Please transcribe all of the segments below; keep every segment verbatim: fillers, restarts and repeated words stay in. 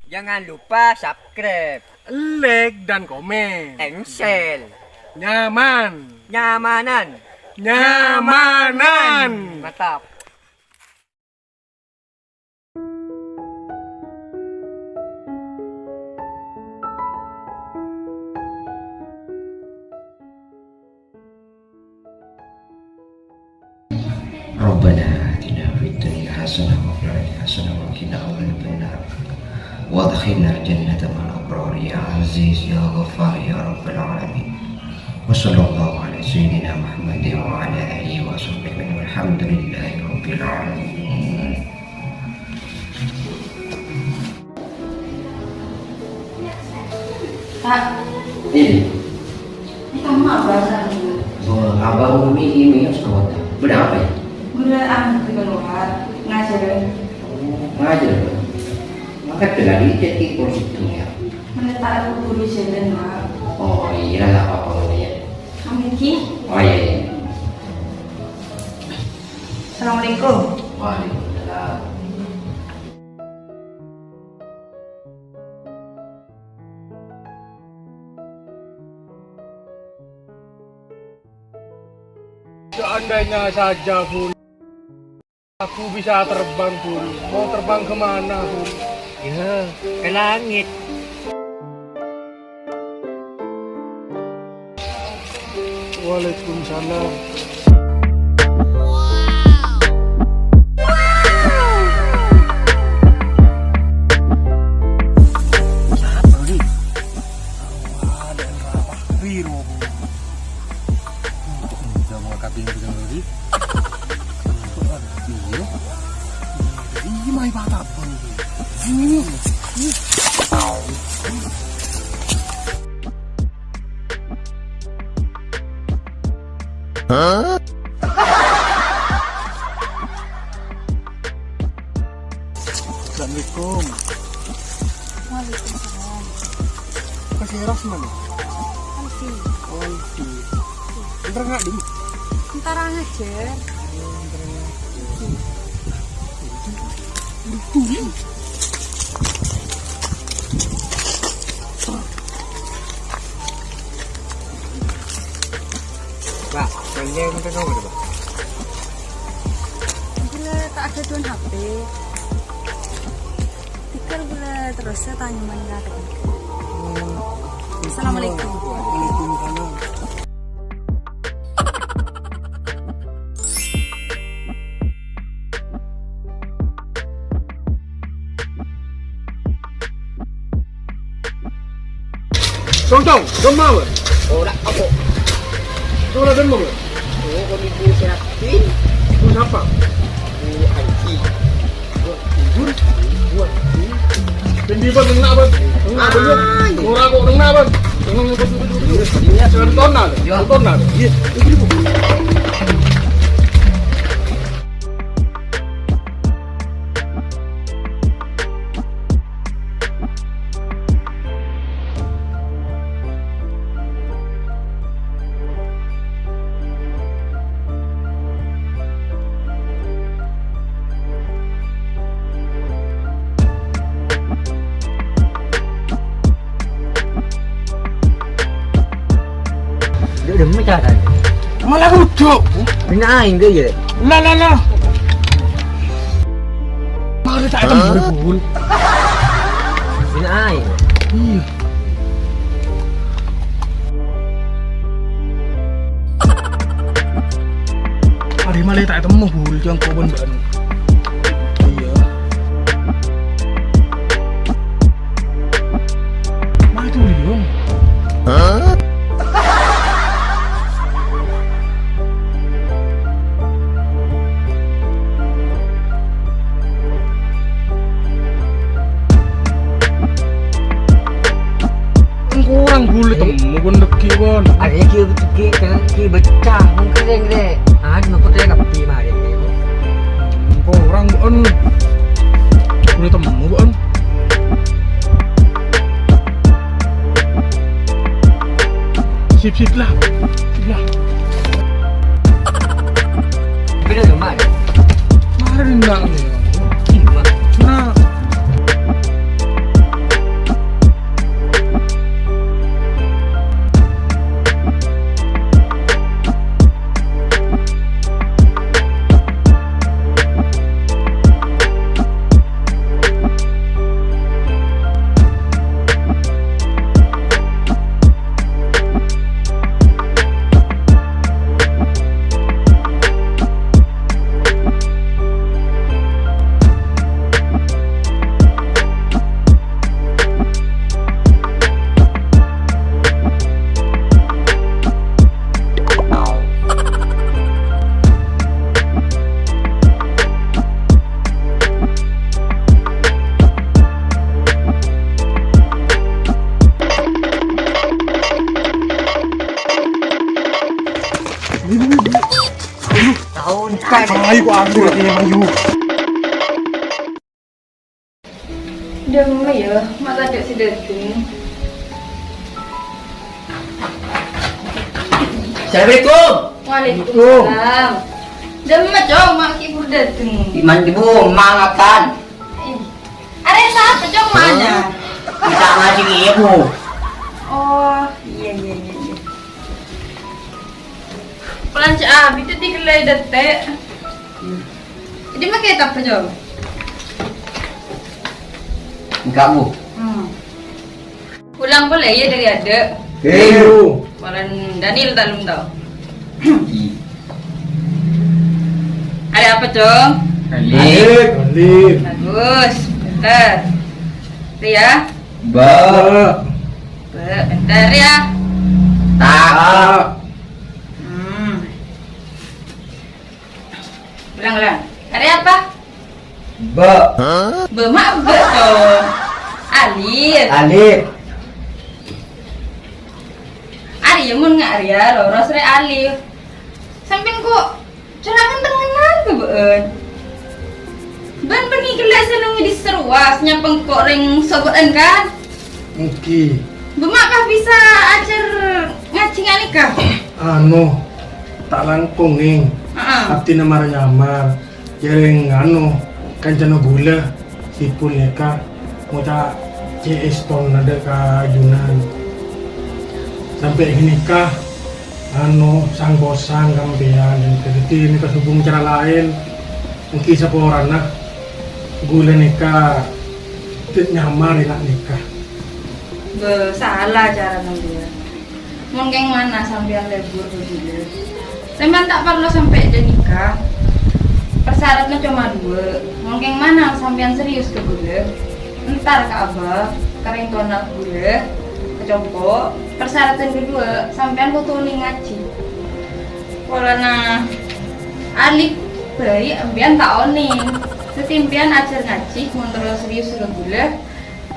Jangan lupa subscribe, like, dan komen. And share. Nyaman. Nyamanan. Nyamanan. Mantap. ربنا آتنا في الدنيا حسنة وفي الآخرة حسنة وقنا عذاب النار. وأدخلنا الجنة مع الأبرار يا عزيز يا غفار يا رب العالمين. وصلى الله على سيدنا محمد وعلى آله وصحبه وسلم. والحمد لله رب العالمين. Pak. Iya. Ini kamu apa, Pak? Oh, abang Umi ini ya, sawat. Bâḍâ apa ya? Bâḍâ anu, di keluar, ngajar. Oh, ngajar. Mangkat ke lagi jadi kursi itu ya. Menetap aku guru jalan, Pak. Oh, iya, nggak apa-apa, ya. Kamu iki? Oh, iya, iya. Assalamualaikum. Waalaikumsalam. Seandainya saja, Bun, aku bisa terbang, Bun. Mau terbang kemana, Bun? Ya, ke langit. Waalaikumsalam. Sapa, Ri? Wah, ada yang rapat. Ri, robo. Jangan kaping, Ri. Iya. Iya, mai patah, Bang. Assalamualaikum. Waalaikumsalam. Pas Eros mana? Alfi. Alfi. Entar nggak dulu? Entar ngajar. Pak, kalian minta nomor, Pak. Gila, tak ada tuan H P. Tikar gula terus saya tanya mana ada. Assalamualaikum. Waalaikumsalam. Tong, tong, demma, Bang. Ora apa. Ora demma, Bang. Oh, kon ibu Serapin. Ibu siapa? Bu Aji. Buat tidur, buat tidur. Pendi, Bang, kena, Bang. Kena, Bang, ya. Ora kok kena, Bang. Kena, Bang, betul, betul, betul. Iya, iya. Jangan tonal, jangan tonal. Iya, betul, betul. Dek, demi cara. Malah rujuk. Bina aing ke ya? Lah, lah, lah. Mari tak ketemu, Bun. Bina aing. Iya. Ari malah tak ketemu, Bun. Jangan kau, Bun. Iya. Maju, Leon. Hah? Kurang bulit temu kon deki kon. Ada ki ki ki ki becah mungkin deh. Ah, nopo teh kapi mari. Kurang, Bun. Bulit temu, Bun. Sip, sip lah. Sip lah. Beda dong, Mak. Mari nang. Nah. Ayo, aku lagi, ayo. Dâmma, yâ, ma' tadâ' sè dâteng. Assalamualaikum. Waalaikumsalam. Dâmma, Cong, ma' ghi' buru dâteng. Di mana, Bu? Ma' ngakan? Eh, arèya sapa, Cong, ma'na? Minta ngaji, iya, Bu. Oh, iyâ, iyâ, iyâ, iyâ. Polana cè' abit tadi ghellâ' dâteng. Jadi makkè tappa, Cong? Enggak, Bu. Hmm. Ulang polè, yâ, dâri adâ'. Oke, Bu. Polana Daniel ta' lem tao. Arèya apa, Cong? Alif. Alif. Bagus. Pinter. Itu ya. Ba. Ba. Pinter ya. Ta. Ta. Hmm. Ulang, ulang. Arèya apa? Ba. Ba ma' ba, Cong. Alif. Alif. Arèya mon nga' arèya, loros rè alif. Sampèyan ko' cèra' ngentengngan ka bâ'ân. Bân bânnè ghellâ' sè neng è dissa' rowa, sè nyapa engko' rèng sobâ'ân, kan? Èngghi. Bâ ma' pas bisa ajhâr ngajhi nga' nèka? Anu, ta' langkong, Nèng. Heeh. Abdhina mara nyamar. Jhâreng, anu, kancana ghulâ, Saipul nèka ngoca' cè' èstona dâ' ka ajunan. Sampè' ghânèka, anu, sang-kosang sampèyan, dhâddhi nèka sobung cara laèn, èngghi saporana ghulâ nèka ta' nyamar èla' nèka. Bâ, sala cara sampèyan. Mon kèng mana sampèyan lebur ka ghulâ, sampèyan ta' parlo sampè' ghânèka. Parsaratna coma duwâ'. Mon kèng mana sampèyan serius ka ghulâ, entar ka abâ, ka rèng towana ghulâ, ka compo'. Parsarat sè kaduwâ', sampèyan kodhu onèng ngajhi. Polana alif bhâi empèyan ta' onèng. Dhâddhi empèyan ajhâr ngajhi mon terro serius ka ghulâ.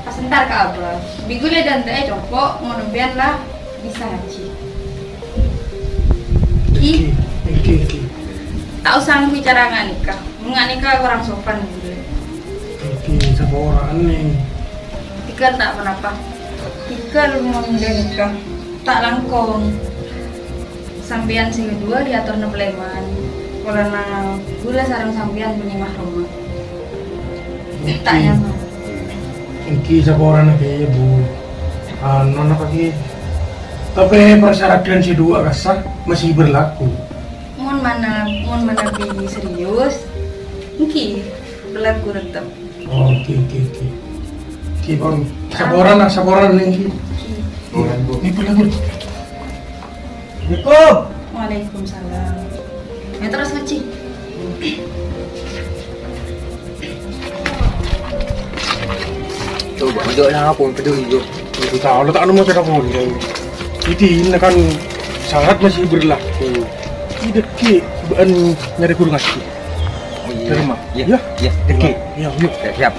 Pas entar ka abâ. Bi' ghulâ dânta'è compo' mon empèyan la bisa ngajhi. Ki. Èngghi, èngghi. Ta' osa ngangghuy cara nga' nèka. Nga' nèka korang sopan ghulâ. Èngghi, saporana, Nèng. Tèghâl ta' ponapa. Tèghâl mon ghânèka. Ta' langkong. Sampèyan sè kaduwâ' èyatorana palèman. Polana ghulâ sareng sampèyan bânnè mahromma. Ta' nyaman. Èngghi saporana kèya, Bu. Anu, napa kèya? Tapè parsyaratan sè duwâ' kassa masih berlaku. Mon mana, mon mana bi' serius, èngghi berlaku tetep. Oh, oke, oke, oke. Oke, Bang. Saporana, saporana, Nèng, èngghi. Oke. Nèng, Bu. Assalamualaikum. Waalaikumsalam. Ayo terus ngajhi. Coba, coba, nah, aku yang peduli, Jo. Itu tahu, lo tak nemu cara pun. Jadi, ini kan syarat masih berlaku. Tidak, Ki, bâ'ân nyarè ghuru ngajhi. Oh, iya. Terima. Iya, iya, iya. Oke. Iya, iya. Oke, siap.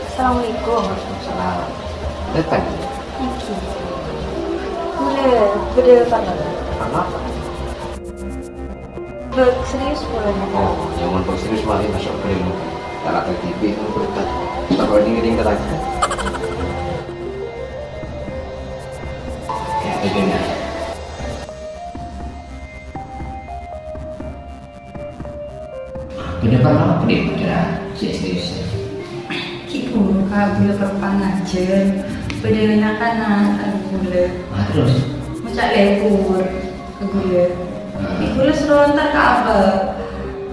Assalamualaikum. Waalaikumsalam. Dâteng. Èngghi. Ghulâ bâdâ parlo. Parlo apa? Bâk serius polè. Oh, jhâ' mon bâk serius malè masuk ke dalam. Tak ada T V, kan berkat. Tak boleh dingin-dingin lagi. Ya, itu dia. Bâdâ parlo apa, Dek, kira sè serius? Ghi' buru, Ka', ghulâ parlo ngajhâr. Bâdâ na'-kana' ghulâ. Ah, terus? Ngoca' lebur ka ghulâ. Ah. Bi' ghulâ soro entar ka abâ.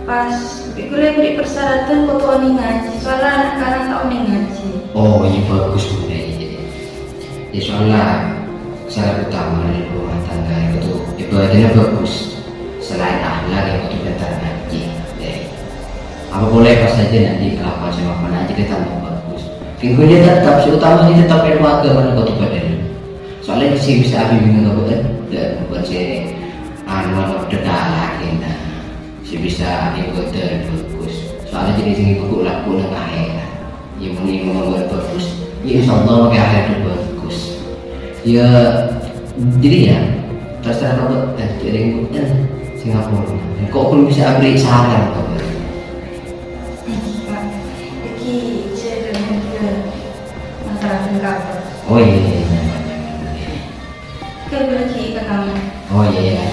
Pas bi' ghulâ èberri' parsyaratan kodhu onèng ngajhi, soalla na'-kana' ta' onèng ngajhi. Oh, iyâ, bhâghus, Bun, iyâ. Ya, soalla syarat utama dalam rumah tangga itu ibadahnya bagus. Selain akhlak yang kudu pintar ngaji. Ya. Apa boleh pas saja nanti kelakuan sama anak aja kita mau bagus. Kengkuli tetap, seutamanya tetap ilmu agama dan kudu badal. Soalnya sih bisa abi bingung apa kan? Dan bukan saya anu, anu, udah kalah kita. Sih bisa abi badal bagus. Soalnya jadi sini buku laku nang akhirat. Ya, mon imam bâ-, bagus, ya, insyaallah makè akhèrat bâgus. Ya, jadi ya, terserah kaulâ, eh, kirim, eh, Singapura. Kok pun bisa abri saran, Pak? Iki, Pak. Iki, saya dengar dia masalah Singapura. Oh, iya, iya, iya. Kaulâ lagi ke kamar. Oh, iya, iya,